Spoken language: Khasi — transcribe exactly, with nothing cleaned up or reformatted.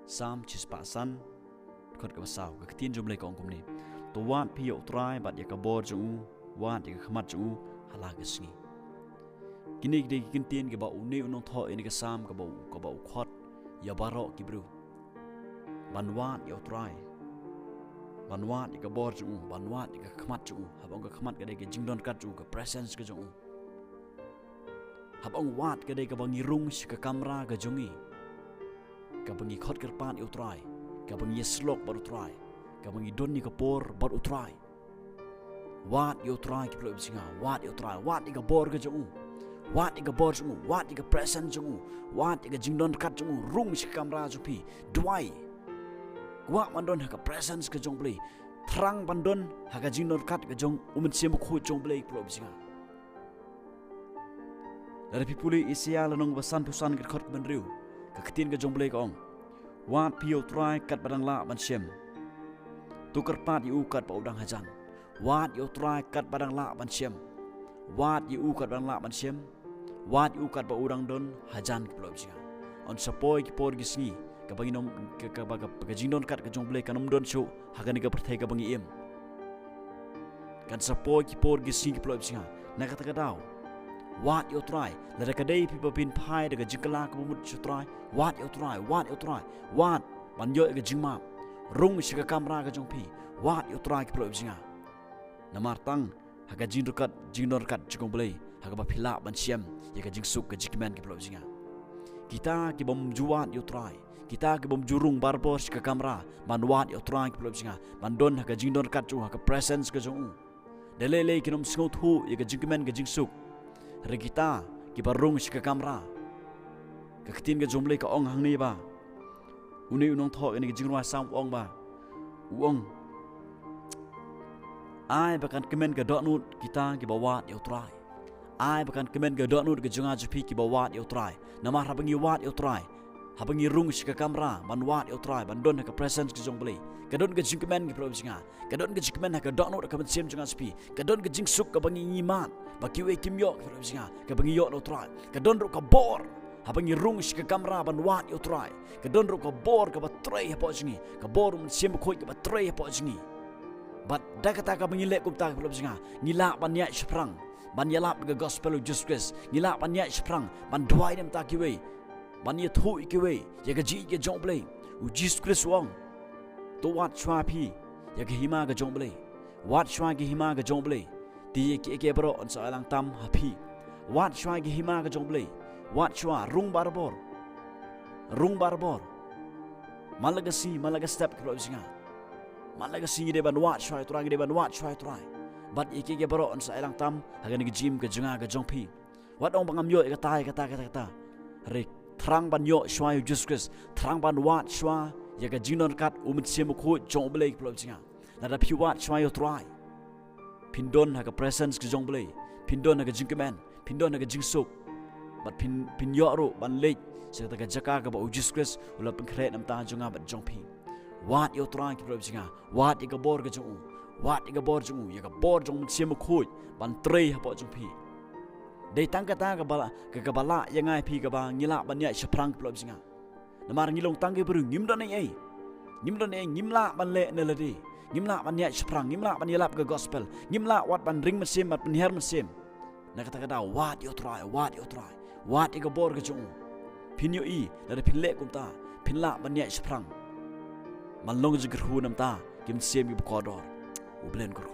Salm shispah san, dkhot kaba saw. Ka ktien jong U Blei ka ong kumne: To wad phi ïa U Trai bad ïa ka bor jong u, wad ïa ka khmat jong u ha la ka sngi. Kine ki dei ki ktien kiba une u nongthoh ïa kane ka Salm kaba u, kaba u khot ïa baroh ki briew ban wad ïa U Trai, ban wad ïa ka bor jong u, ban wad ïa ka khmat jong u. Haba ong ka khmat ka dei ka jingdon ryngkat jong u, ka presence ka jong u. Haba ong wad ka dei kaba ngi rung sha ka kamra ka jong ngi, kaba ngi khot kyrpad ïa U Trai, kaba ngi ïasyllok bad U Trai, kaba ngi don ïa ka por bad U Trai. Wad ïa U Trai ki paralok ba sngewbha, wad ïa U Trai, wad ïa ka bor ka jong u, wad ïa ka bor jong u, wad ïa ka presence jong u, wad ïa ka jingdon ryngkat jong u. Rung sha ka kamra jong phi, duwai. Kwah ban don ha ka presence ka jong U Blei. Thrang ban don ha ka jingdon ryngkat ka jong U Mynsiem Bakhuid jong U Blei, ki paralok ba sngewbha. Lada phi pule Isaïah lynnong ba sanphew san, ka dkhot kaba hynriew, ka ktien ka jong U Blei ka ong: Wad phi ïa U Trai katba dang lah ban shem. To kyrpad ïa u katba u dang hajan. Wad ïa U Trai katba dang lah ban shem. Wad ïa u katba dang lah ban shem. Wad ïa u katba u dang don hajan, ki paralok ba sngewbha. Yn sa poi ki por ki sngi kaba ngin ym, ka, kaba, ka, ka jingdon ryngkat ka jong U Blei kan ym don shuh ha kane ka pyrthei kaba ngi im. Kan sa poi ki por ki sngi, ki paralok ba sngewbha. Na kata ka daw, wad ïa U Trai. Lada ka dei phi ba phin phai da ka jingkylla kaba mut sha U Trai, wad ïa U Trai, wad ïa U Trai. Wad ban ïoh ïa ka jingmap. Rung sha ka kamra ka jong phi, wad ïa U Trai, ki paralok ba sngewbha. Namar tang ha ka jingdon ryngkat, jingdon ryngkat jong U Blei ha kaba phi lah ban shem ïa ka jingsuk, ka jingkmen, ki paralok ba sngewbha. Kita ki bym ju wad ïa U Trai, kita ki bym ju rung barabor sha ka kamra ban wad ïa U Trai, ki paralok ba sngewbha, ban don ha ka jingdon ryngkat jong u, ha ka presence ka jong u, da lei lei kin ym sngewthuh ïa ka jingkmen, ka jingsuk. Hynrei kita kiba rung sha ka kamra, ka ktien ka jong U Blei ka ong hangne ba une u nongthoh ïa kane ka jingrwai Salm u ong ba, u ong: Ai ba kan kmen ka dohnud kita kiba wad ïa U Trai. Ai ba kan kmen ka dohnud ka jong nga jong phi kiba wad ïa U Trai. Namar haba ngi wad ïa U Trai, haba ngi rung sha ka kamra ban wad ïa U Trai, ban don ha ka presence ka jong U Blei, ka don ka jingkmen, ki paralok ba sngewbha. Ka don ka jingkmen ha ka dohnud, ha ka mynsiem jong nga jong phi. Ka don ka jingsuk kaba ngi, ngi mad ba kiwei kim ïoh, ki paralok ba sngewbha, kaba ngi ïoh na U Trai. Ka don ruh ka bor haba ngi rung sha ka kamra ban wad ïa U Trai. Ka don ruh ka bor kaba trei hapoh jong ngi, ka bor U Mynsiem Bakhuid kaba trei hapoh jong ngi. Bad da kata kaba ngi leh kumta, ki paralok ba sngewbha, ngi lah ban ïaid shaphrang ban ïalap ïa ka gospel U Jisu Khrist. Ngi lah ban ïaid shaphrang ban duwai na ka bynta kiwei, ban ïathuh ïa kiwei ïa ka jingïeit ka jong U Blei. U Jisu Khrist u ong: To wad shuwa phi ïa ka hima ka jong U Blei. Wad shuwa ïa ka hima ka jong U Blei, te ïa kiei kiei baroh yn sa ïalang tam ha phi. Wad shuwa ïa ka hima ka jong U Blei. Wad shuwa, rung barabor. Rung barabor. Man la ka sngi, man la ka step, ki paralok ba sngewbha. Man la ka sngi ngi dei ban wad shuwa ïa U Trai, ngi dei ban wad shuwa ïa U Trai. Bad ïa kiei kiei baroh yn sa ïalang tam ha kane ka jingim ka jong nga ka jong phi. Wat ong ba ngam ïoh ïa kata, ïa kata, kata, kata. Hynrei thrang ban ïoh shuwa ïa U Jisu Khrist, thrang ban wad shuwa ïa ka jingdon ryngkat U Mynsiem Bakhuid jong U Blei, ki paralok ba sngewbha. Lada phi wad shuwa ïa U Trai, phin don ha ka presence ka jong U Blei, phin don ha ka jingkmen, phin don ha ka jingsuk. Bad phin, phin ïoh ruh ban leit sha kata ka jaka kaba U Jisu Khrist u la pynkhreh na ka bynta jong nga bad jong phi. Wad ïa U Trai, ki paralok ba sngewbha. Wad ïa ka bor ka jong u. Wad ïa ka bor jong u, ïa ka bor jong U Mynsiem Bakhuid ban trei hapoh jong phi. Dei tang kata kaba la, ka, kaba lah ïa nga ïa phi kaba ngi lah ban ïaid shaphrang, ki paralok ba sngewbha. Namar ngi long tang ki briew, ngim don ei ei. Ngim don ei ei, ngim lah ban leh ne lade. Ngim lah ban ïaid shaphrang, ngim lah ban ïalap ka gospel. Ngim lah wat ban ring mynsiem, ban pynhiar mynsiem. Na kata ka daw, wad ïa U Trai, wad ïa U Trai. Wad ïa ka bor ka jong u. Phin ïohi, lada phin leh kumta, phin lah ban ïaid shaphrang, ban long jingkyrkhu na ka bynta ki mynsiem kiba kordor. U Blei un kyrkhu.